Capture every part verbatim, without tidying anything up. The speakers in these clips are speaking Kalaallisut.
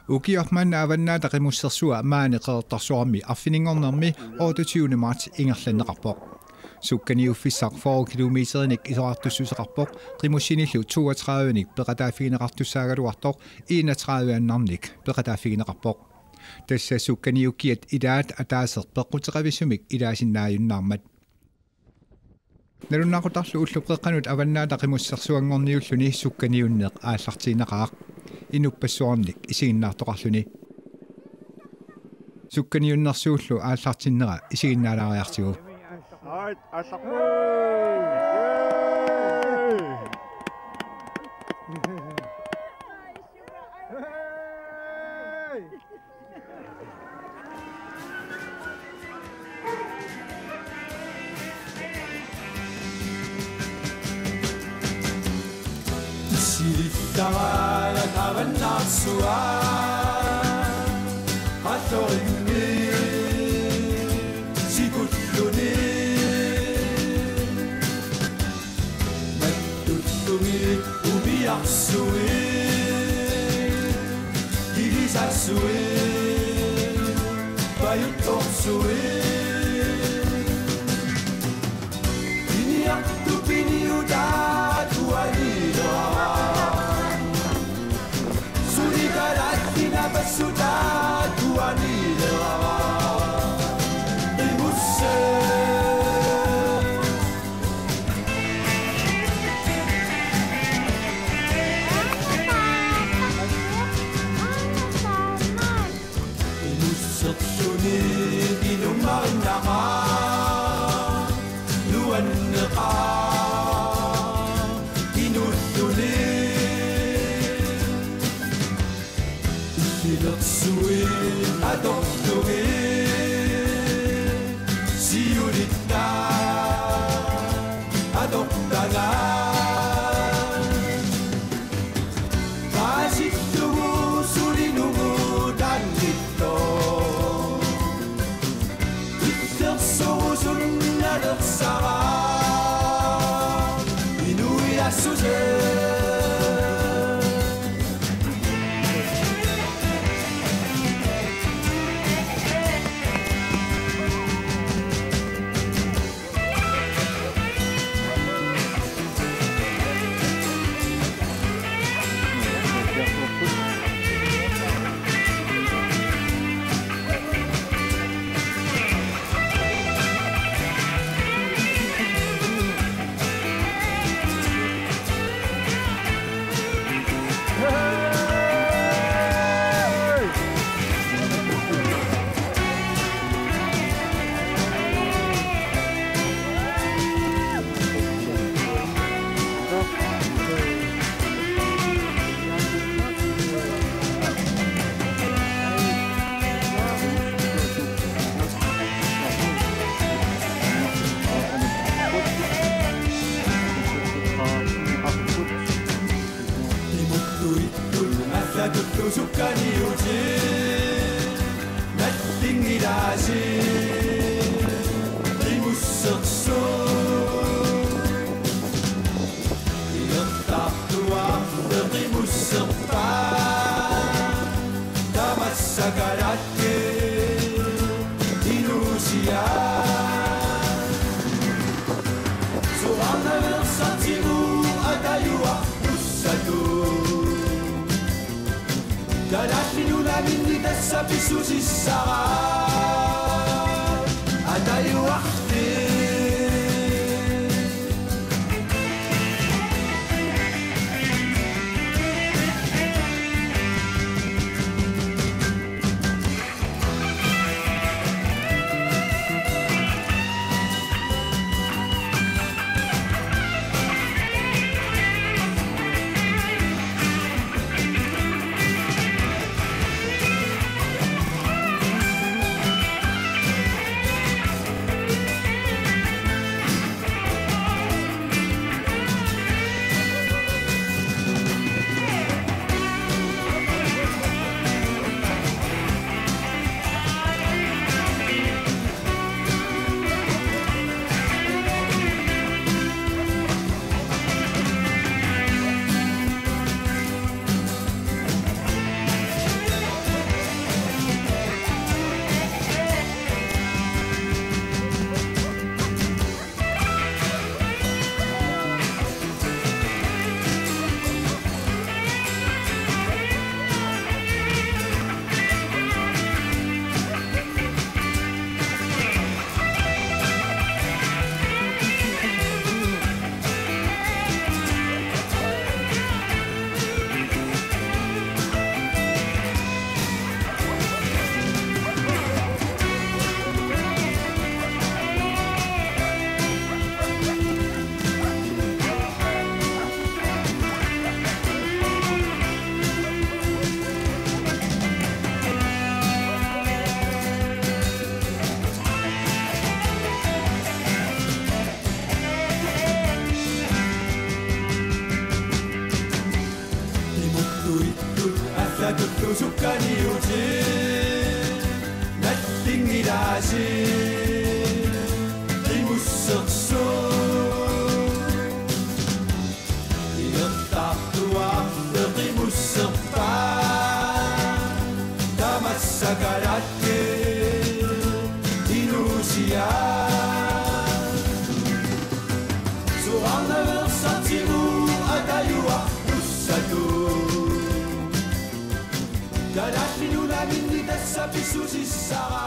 Ukioq manna Avannaata Qimussersua maani Qeqertarsuarmi arfininngornermi otteogtyvende marts ingerlanneqarpoq. Sukkaniuffissaq fyrre kilometerinik iserartussuseqarpoq, qimussinillu toogtredivenik peqataaffigineqartussaagaluartoq enogtrediveannarnik peqataaffigineqarpoq. Tassa sukkaniukkiat ilaat ataaseq peqquteqavissumik ilaasinnaajunnaarmat. Nalunaaqutarlu ullup qeqqanut Avannaata Qimussersuanngorniulluni sukkaniunneq aallartiinnaqaaq, inuppassuarnik isiginnaartoqarluni. Sukkaniunnersuullu aallartinnera isiginnaalaariartigu. Silittaraalat Avannaarsua qallorimmi sikulluni. Mattullugit umiarsuit, kilisassuit, pajuttorsuit. Iniartupiniutaat uaniilera. Suli kalaallit napassutaat uaniilera. Imusse. Imusserluni inummarinnaqaaq, nuanneqaaq inulluni. Illersuit atorlugit siulittaat atortagaat. Paasillugu suli nungutaannittoq. Illersorusunnalersaraa inuiassuseq. Imuttuittut allatullu sukkaniutit nallinngilaasiit Qimussersuut. Ilertartuaarneq Qimusserpaaq, tamassa kalaallit inuusiaat. Soraarnaveersartigu atajuartussatut. Kalaallit Nunaanni tassa pissusissara atajuarli. Sukkaniutit nallinngilaasi qimussersuut. Inertartuaarfik qimusserpaat. Tamassa kalaallit inuusiaat. Sugaarnaveersartigu atajuartussatut. Kalaallit Nunaanni tassa pissusissara.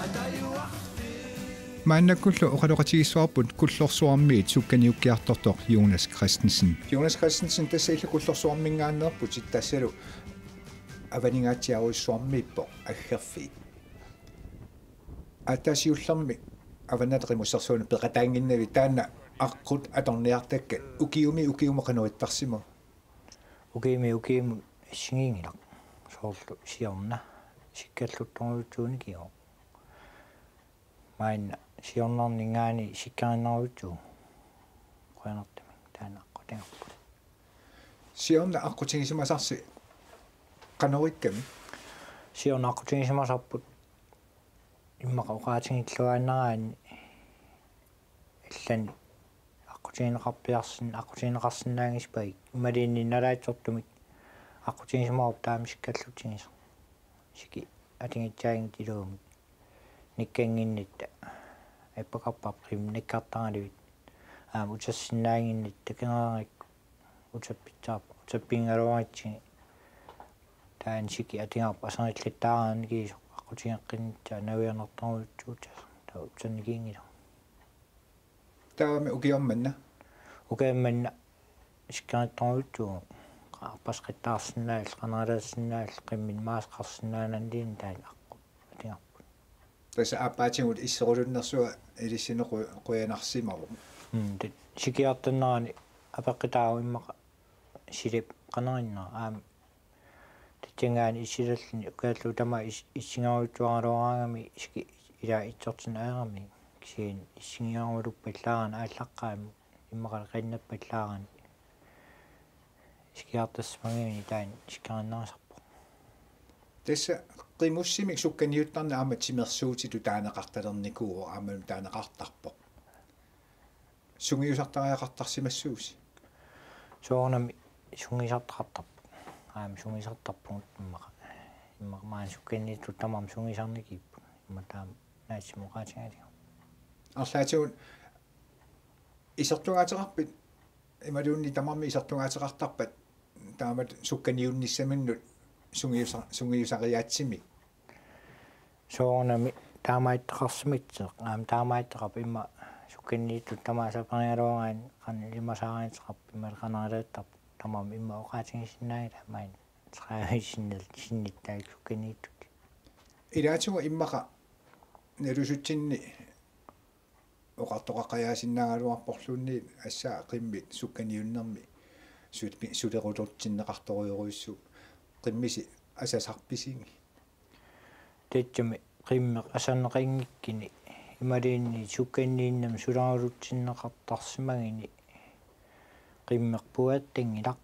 Atajuarfik. Maannakkullu oqaloqatigissavarput Kullorsuarmiit sukkaniukkiartortoq Jonas Christensen. Jonas Christensen, tassa illit Kullorsuarminngaanneerputit, tassalu avaningaatsiarujussuarmiippoq aggerfiit. Aatsaat siullermik Avannata Qimussersuuneq peqataannginnavit, taanna aqqut atorniartakkat ukiumi ukiumut qanoq ittarsimava? Ukiumi ukiumut assigiinngilaq. Soorlu siorna sikkalluttorujussuuvoq. Maanna siornarninngaanniit sikkarinnarujussuuvoq. Qujanartumik taanna aqqutigaarput. Siorna aqqutigisimasarsi qanoq ikkami? Siorna aqqutigisimasarput immaqa oqaatigilluaannaraanni allanik aqqutigineqarpiarsin-, aqqutigineqarsinnaanngisippaat, imaluunniit nalaatsortumik aqqutigisimavoq taama sikkallutigisoq. Siki atugassaaginngitsut iluamik. Nikkannginnatta. Appakarpap qimmeq nikkartaralugit. Aamma utersinnaannginnatta takineqarikku. Uterpitsaarpoq, uterpinngaluaritsigit. Taanna siki atugarput asarillattaaraanni kiisoq aqqutigeqqinnissaa navianartorujussuuvoq, taava uternikiinngilaq. Taavami ukioq manna? Ukioq manna sikkarittorujussuuvoq, qarpasqattaarsinnaallutik, qanarilersinnaallutik, qimminneq maasaqarsinnaanani taanna aqqut atugarput. Tassa aappaatigut isserulunnersunga ilissinnut qu-, qujanarsimavoq. Mm, tassa sikiartornerani apeqqutaavoq immaqa silap qanarinnera aamma. Tassanngaanniit issilalluni ukioq tamaat is-, issigarujuaraluaraangami siki ilaa itsortinneq ajorami. Kisianni issigarujuppallaarakku aallaqqaammut immaqalu qinnappallaarani. Sikiartorsimagami taanna sikkarinnerusarpoq. Tassa qimussimik sukkaniuttarneq aamma timersuutitut taaneqartalernikuuvoq, aamma taaneqartarpoq. Sungiusartariaqartarsimassuusi? Soorunami sungiusartaqartarpoq. Aamma sungiusartarpugut immaqa. Immaqa maani sukkaniittut tamarmik sungiusarnikipput. Immaqa taama naatsumik oqaatigalugu. Arlaatigut isertungaateqarpit, imaluunniit tamarmik isertungaateqartarpat taamatut sukkaniunnissaminnut sungiusa-, sungiusariaatsimik? Soorunami taamaattoqarsimassaaq, aamma taamaattoqarpoq immaqa sukkaniittut tamaasa aperigaluaraanni qanoq ilimasaariaateqarpoq, imaluunniit qanoq iliortarpoq, tamarmik immaqa oqaatigisinnaanngillat maani tredive sinnil-, sinnittaat sukkaniittut. Ilaatigut immaqa nalusutsinni oqartoqaqqajaasinnaagaluarporluunniit, tassa qimmit sukkaniunnermi su-, sulerulutsinneqartorujussuuvoq, qimmisi asasarpisigit? Tassami qimmeq asanneqanngikkuni imaluunniit sukkaniinnami sulerulutsinneqartarsimaguni qimmeq puuattanngilaq.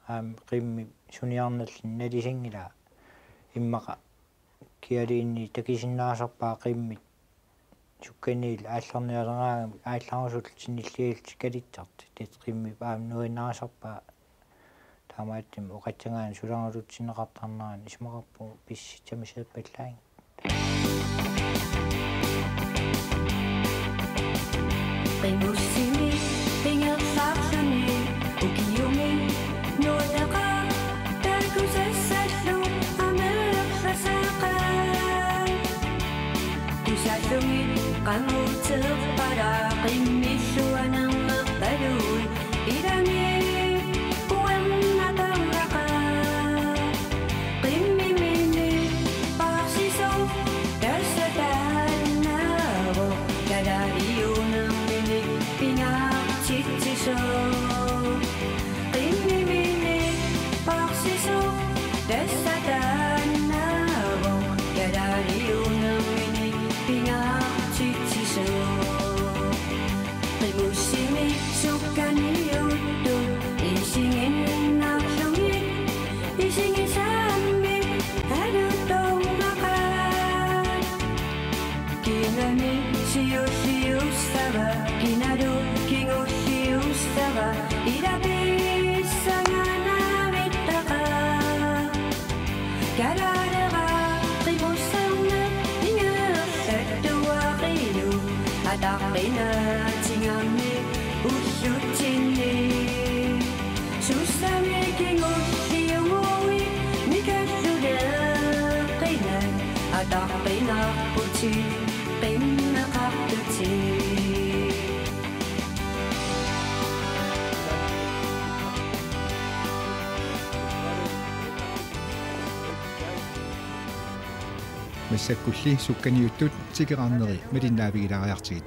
Aamma qimmip suniarnalluni nalisanngilaa. Immaqa kialuunniit takusinnaasarpaa qimmit sukkaniillu aallarnialeraangamik aallarusullu sinilliallutik kalitsartik. Tassa qimmip aamma nuannarisarpaa. Taamaattumik oqassagaanni sulerulutsinneqartarnerani isumaqarpunga pissutsit sammisaappallaanngillat. Qimussimi ingerlaarluni ukiumi nuutaqaaq takusassallu amerlasaqaaq. Tusallugit qanguuteerpara qimmillu anernerpalui ilani uannatarlaqaaq. Qimmimini paarsisoq tassa taannaavoq, kalaaliunermini pingaartitsisoq. Qimmimini paarsisoq tassa taannaavoq, kalaaliunermini pingaartitsisoq. Qimussimi sukkaniuttut isiginnaarlugit Qinaatigammi ullutsinni. Sussami kingulliuguit mikalluleeqinat ataqqinarputit qimmeqartutit. Massakkulli sukkaniuttut tikeraarneri malinnaavigilaariartigit.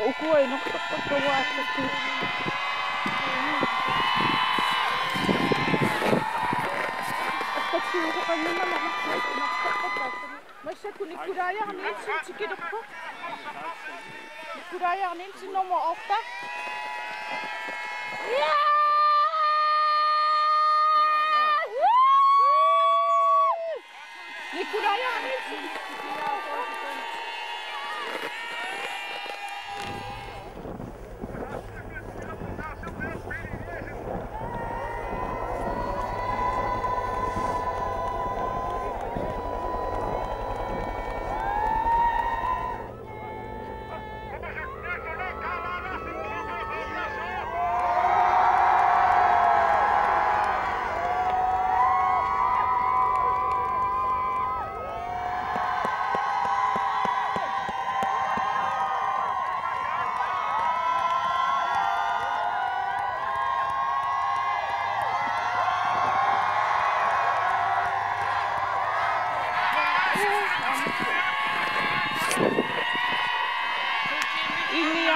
Ukua inortorpakka uanga. Massakkut Nikolaj Nielsen tikilerpoq. Nikolaj Nielsen nummer otte. Ja! Nikolaj Nielsen.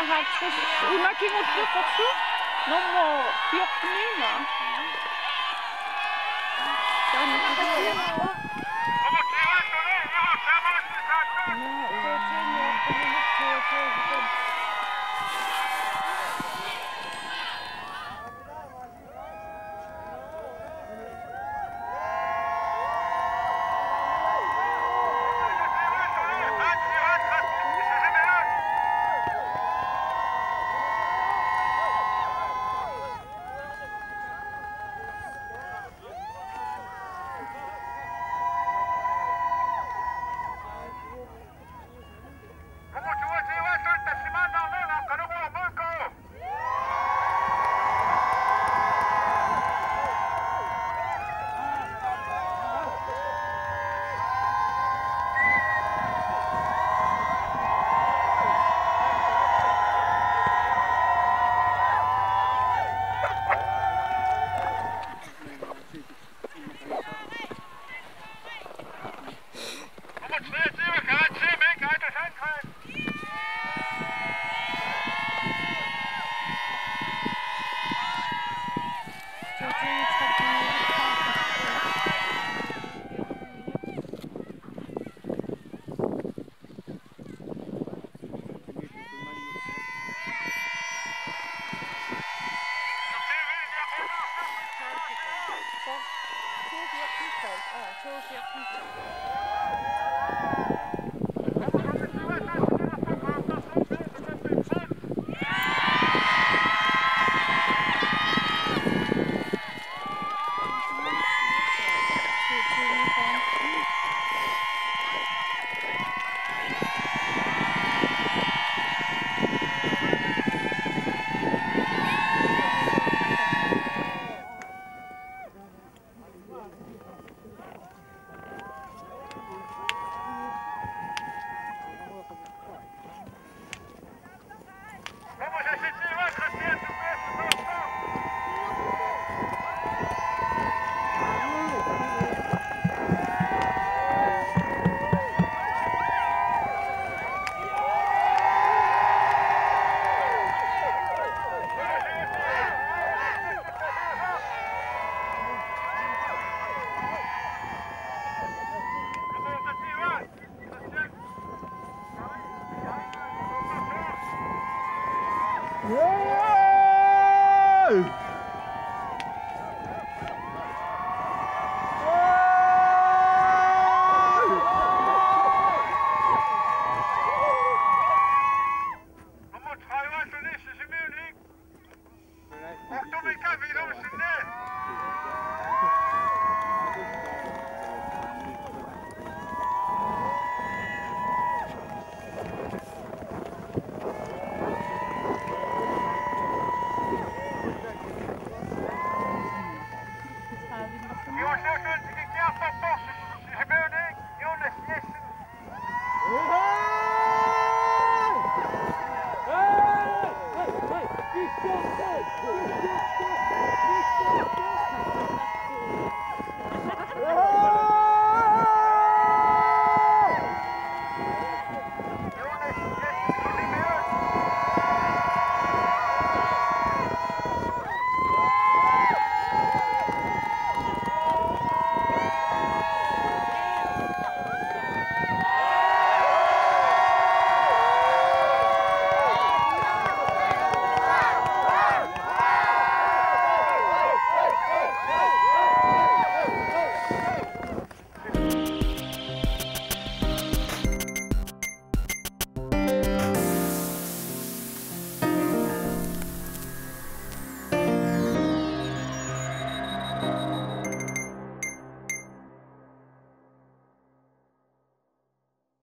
Enoghalvtreds. Una kingulleq korsu. Nummer fjorten, Nina.